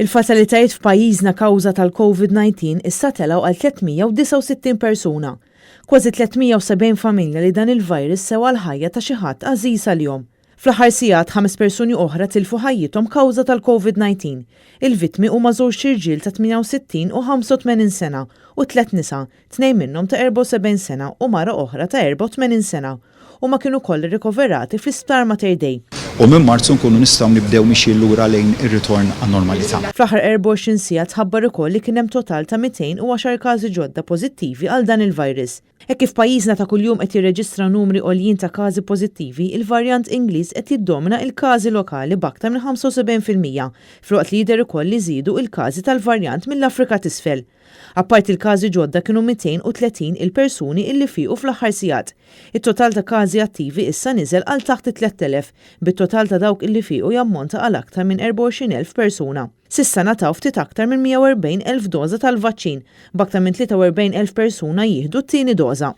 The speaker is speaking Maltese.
Il-fatalitajiet f'pajjiżna kawża tal-Covid-19 issa telgħu għal 369 persuna. Kważi 370 familja li dan il-virus sewa l-ħajja ta' xi ħadd għażiż għalihom. Fl-aħħar sigħat ħames persuni oħra tilfu ħajjithom kawża tal-Covid-19. Il-vittmi huma żewġt irġiel ta' 68 u 85 sena u tlett nisa, tnejn minnhom ta' 74 sena u mara oħra ta' 84 sena. Huma kienu kollha rikoverati fl-Isptar Mater Dei. U minn Marzu nkunu nistgħu nibdew mixjin lura lejn ir-ritorn għan-normalità. Fl-aħħar 24 siegħa tħabbar ukoll li kien hemm total ta' 210 każi ġodda pożittivi għal dan il-virus. Hekk kif pajjiżna ta' kuljum qed jirreġistra numri għoljin ta' każi pożittivi, il-varjant Ingliż qed jiddomina il-każi lokali b'aktar minn 75%, filwaqt li jidher ukoll li żiedu il-każi tal-varjant mill-Afrika t'Isfel. Apparti l-każi ġodda kienu 230 il-persuni illi fiequ fl-aħħar sigħat. It-total ta' każi attivi issa niżel għal taħt it-3,000, bit-total ta' dawk illi fiequ jammonta għal aktar minn 24,000 persuna. S'issa ngħataw ftit aktar minn 140,000 doża tal-vaċċin, b'aktar minn 43,000 persuna jieħdu t-tieni doża.